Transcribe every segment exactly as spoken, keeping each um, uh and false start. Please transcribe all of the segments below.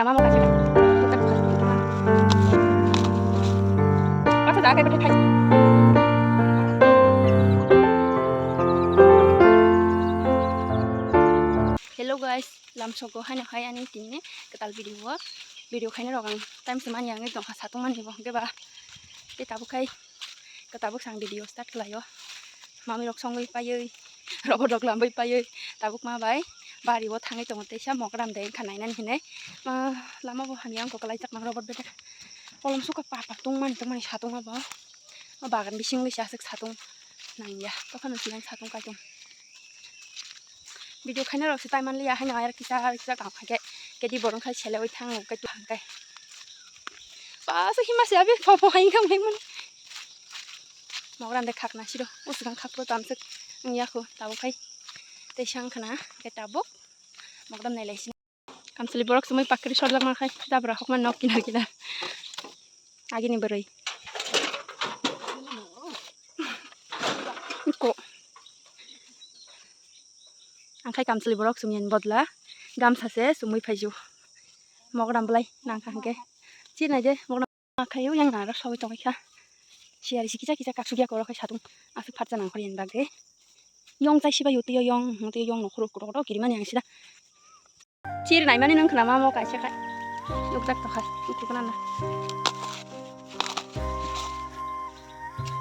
Mama kaisa. Kota kota. Kota da kai kota thai. Hello guys, lamsogo haino hai ani tini kwtal video o. Video khaina rok ang time se manya ang tongkha satung mani bo hwnkhe ba. Tei tabuk khai kwtabuk sang video start khlaio. Mami rok songwi paiwi, robot rok lambai paiwi, tabuk ma bai bari o thangwi tongo teisa mogram de wngkha nainani hinwi. Ma lama bo hamya wngkha kwlai jak mang robot bedek. Kolom suka pa pa tungmani tungmani satung ma bo. Ma bagan bising bai se aswk satung nangya. Tokha no sinang satung kaitung. Video khaina rok se tai manliya haino ayar kisa kisa kam kha khe kedi borong khai selewi thango kaitu hangkai. Ba se hima se abi pho pho haing thang haing mani. Mogram de khakna siro, usukang khakro tamswk wngya kho, tabuk hai tei sang khna, khe tabuk mogram nai lai sini. Kamchwlwi borok chumui pakri sorjak ma khai, jabra hokma nok kinar kinar. Agini bwrwi. Ko. Ang khai kamchwlwi borok chumui ani bodla gamsa se chumui phaiju. Mogram bwlai nang kha hwnkhe. Chi nai de mogram. Ma khaio yang naro sogwi tongwi kha. Siyari si kisa kisa kaksuk ya koro khai satung. Aswk phatsa nang khori bagwi. Yong chai sibai utio yong, utio yong nokhoro koto koto kirimani ang sida. Chiri naimani nung khna mamo kaisa khai. Nukjak to khai, nukjak na na.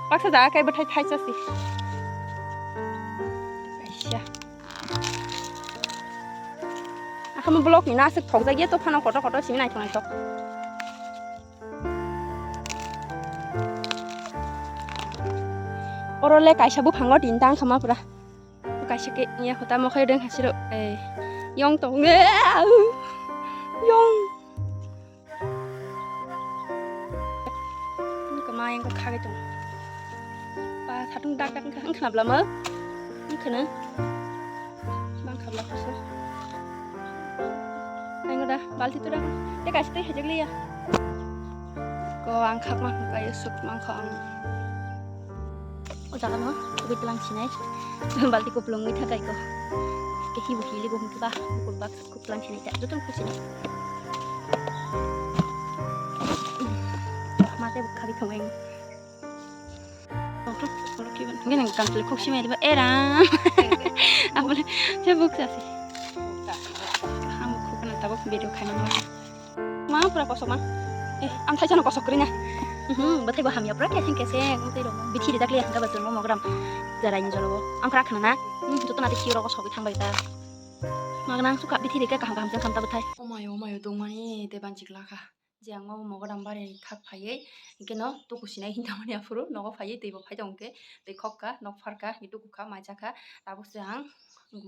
Paksa jaga kai bwthai thai chasi. Kaisa. Akhama block ni naswk thokjak ya to phano koto koto simi naithok naithok. Oro le kaisa buphango tin tang khama pura. Kaisa ke ya khota mo khai deng hasiro. Eh, yong tong. Eh, au. Yong. Kama yang ko khage tong. Pa satung dak dak khna bla ma. Khna. Bang khabla khusu. Ang da balti tu dang. Te kaisa tei hajak liya. Ko ang khak ma kayo suk mang kho ang. O jaga no, tugui tlang sinai. Balti ko plung ngi thakai ko. Ke hi bo hili bo hung ba, ko bak ko tlang sinai ta. Joto ko sinai. Mate bo khali thong ang. Gini kamchwlwi khok simai diba era. Abole se buk sasi. Hamu khok na tabuk video khaima ma. Ma pura kosok ma. Eh, ang thaisa no kosok krina. Mhm, bathai bo hamya pura keseng keseng. Bathai rok bithi rijak liya hangka bachung mo mogram. Jarai ni jolo. Ang kra khna na. Hmm, joto na bithi rok kosok thang bai ta. Magna ang sukha bithi rike kaham kaham jang samta bathai. Omayo, omayo, tongmani te banchik lakha. Je ang o mogodam bari khak phaiwi, hwnkhe no tuku sinai hinta mani aphuru nogo phaiwi twi bo phai tong khe, twi khok kha, nok phar kha, hwnkhe tuku kha, mai cha kha, tabuk se ang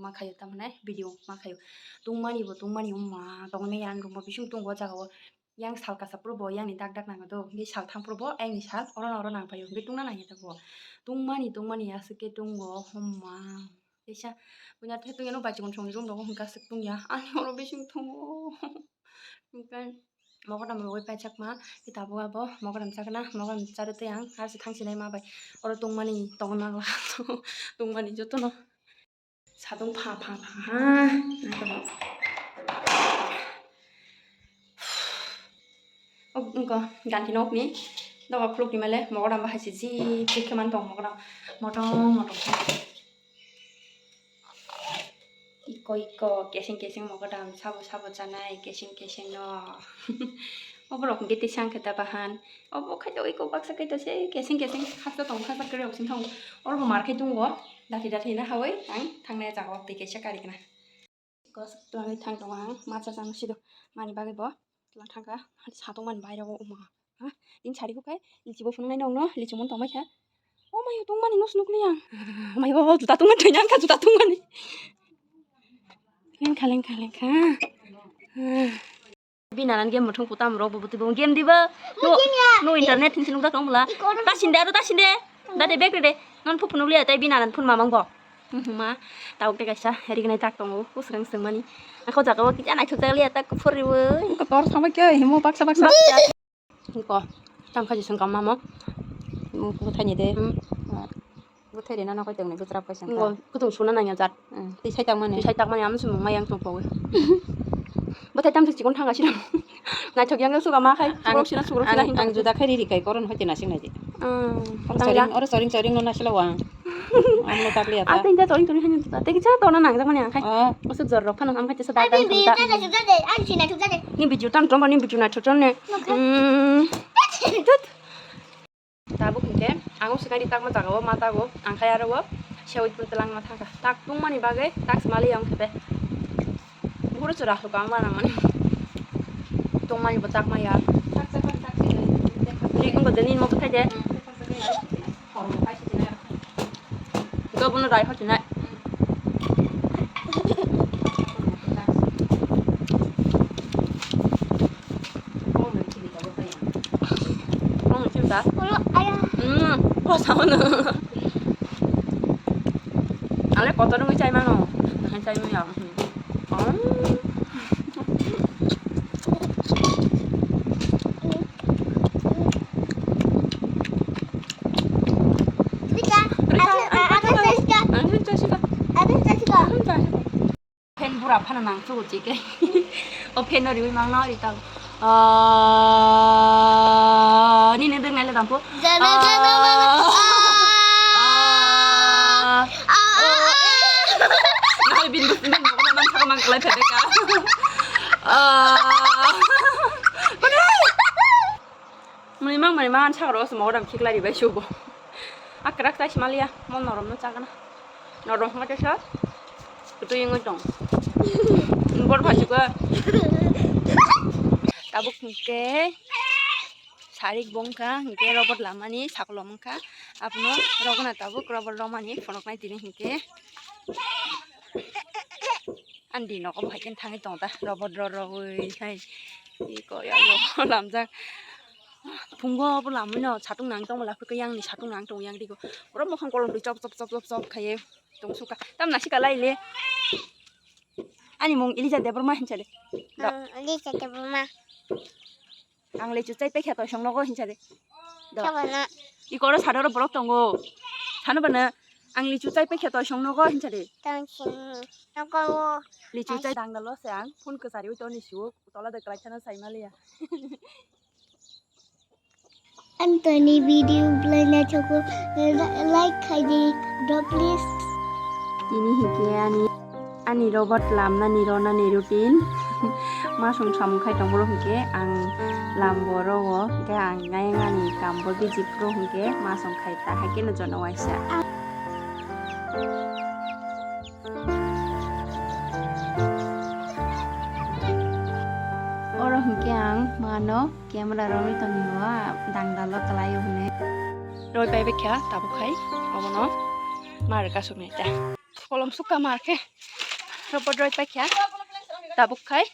ma khaio, tamo hinai video ma khaio. Tungmani bo tungmani wngma tongni yang room bo bising tongo o jaga o, yang sal kasa phuru bo yang ni dak dak nang do, hwnkhe sal thang phuru bo ayang ni sal oro no oro nang phaio, hwnkhe tungna nang ya tabuk. Tungmani tungmani aswk khe tongo, wngma. Teisa buina the tungya no bachikon songni room rogo hwnka aswk tungya, ani oro bising tongo. Hwnkhe mogodam rogwi paijak ma, khe tabuk abo mogodam chakna, mogodam charwi tei ang aro se thang sinai ma bai oro tongmani tongna nangla, tongmani jotono satung pha pha pha ha. O wngkha ganti nokni doga khulukni male mogodam bahai se ji tik khe man tong mogodam motong motong khe. Iko iko keseng keseng mogodam sabo sabo chanai keseng keseng no. Oborok hwnkhe tisa wngkhe ta bahan. Obo khai to iko baksa khai to se keseng keseng hapsa tong hapsa kwrwi rok sing thang. Oro bo mar khai tongo dati dati na hawi ang thangnai jaga o twi kaisa kari kana. Twlangwi thang tongo ang, ma cha chang sido mani bagwi bo twlang thang kha, satung mani bai rogo wngma. Ha, tini sari khe lichi bo phunuknai nokno, lichi mun tongbai kha. O mayo tongmani no sinukliya. Mayo juta tongmani thwina wngkha, juta tongmani. Lengkha, lengkha, lengkha. Bini nanan game muthung kutam rok bo bwtwi bo game diba. No, no internet hinsi nukjak tong bwla. Ta sinde aro ta sinde. Da de bag de. Non phu phunukliya tai bini nanan phun mamang bo. Ma, tabuk tei kaisa rignai tak tongo, usrang swngmani. Ako jaga o kisa naithok jak liya tak phuri bo. Ko tor sama khe himo baksa baksa. Ko tam khaji sung kamma mo. Bwthai ni de. Bwthai de nana koi tong ni bwtrap kaisa. Ngo kutung suna nangya jat. Tei sai tangmani. Tei sai tangmani am sumung mayang tong pawi. Bwthai tam chikon thanga sira. Naithok yang suka ma khai, ang, sukrok sina, sukrok sina ang, hinwi ang tong. Juda khai riri kai koron hoite nasing naji. Hmm, oro tang soring, ya. Oro soring soring no nasila wang. Ang no takliya ta. Ang tengka soring soring hinwi ta. Tengka cha tona nang jak mani ang khai. Oh. Usuk jor rok phano ang khai tesa dai tang tang ta. Ni video tang tong ni video naithok tong ne. Okay. Hmm. Tut. Tabuk hinkhe ang o swkang ri takma jaga o ma tago, ang khai aro o sewit pun twlangma thangkha. Tak tungmani bagwi tak swmali ang khe be. Buhuru chwra hwkang ma nangmani. Tungmani bo takma ya. Ri wngkha de nini mo bwthai de. Hwnkhe bono rai hotinai. Bong ni chim da? Olo, aya. Hmm, bwsa mano. Ale kotor wngwi chai mano. Hai chai mano ya. Hmm. Rika, Rika, aku, aku, aku, aku, aku, aku, aku, aku, aku, aku. Fan bura phano nang sugo chike. O fan no riwi mang no ri tang. Ah, nini deng nai le dam po. Jana, jana, mana. Ah. Ah. Ah, ah, ah. Nai bin bin mo man sa mang klai phede ka. Ah. Mani mang mani mang sakro se mo dam khiklai ribai subo. Akrak tai smalia mon norom no chagana. Norom hwnga tesa. Kutu yengoi tong. Bor phai suka. Tabuk hingke sarik bongkha hingke robot lamani sakolom wngkha. Abono rogna tabuk robot romani phunuknai tini hingke. Andi nogo bo hai khe thangwi tongo ta robot rorogwi hai. Iko ya no lamjak. Phungo bo lamwi no satung nang tongma laphikha yang ni satung nang tong yang digo. Oro mokhang kolom twi chop chop chop chop chop khaiye tong suka. Tam nasika lai le. Ani mung Elija Debbarma hinsa de. Do. Ang Elija Debbarma. Ang lechu chai paikha toisong nogo hinsa de. Do. Sabana. Iko oro sadoro borok tongo. Sano bana ang lechu chai paikha toisong nogo hinsa de. Tong sini. Nogo. Lechu chai dangdalo se ang phone kwchari wi toni su tola de kwlai kheno sai maliya. Anthony video belai naithok, like khai di, do please. Tini hingke ani, ani robot lamnani ronani routine. Masong samung khai tong boro hingke ang lambo rogo, hingke ang ayang ani kambo bijik pro hingke masong khai ta, hai keno jono waisa. Oro hingke ang mano camera rogwi tongmio, dangdalo kwlaio hwnwi. Roi pai baikha tabuk khai obono mar kasuk nai ta. Kolom sukha mar khe robot roi paikha tabuk khai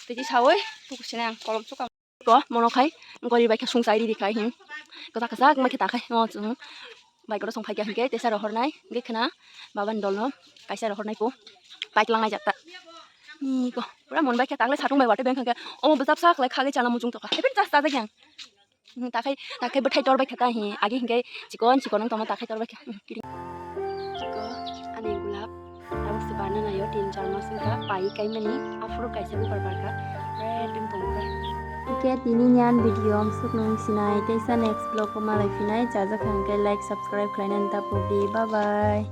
twi sawi tukusina ang kolom sukha. Ko mono khai gori bai khe sung chai riri khai hin. Kwchak kwchak wngbai khe ta khai. Ngo chung bai koro song phai kha hinkhe tesa rohor nai. Hinkhe khna baba ni dol no kaisa rohor nai po. Pai tlang nai jak ta. Ni ko pura mon bai khe ta le satung bai wate beng kha khe. Omo bwchap sak lai kha khe chana muchung tokha. Heben chas ta jak yang. Hmm, ta khai, ta khai bwthai tor bai kha ta hi. Agi hinkhe chikon chikon wng tongma ta khai tor bai kha. Hmm, kiring. Ko ani gulab. Tabuk se barna naio tin char mas wngkha, pai kaimani, aphuru kaisa bubar barkha, red wng tongkha. Hingke tini ni ani video amsuk nung sinai, teisa next vlog o malai phinai, chajak hingke like, subscribe khlainani ta pudi, bye bye.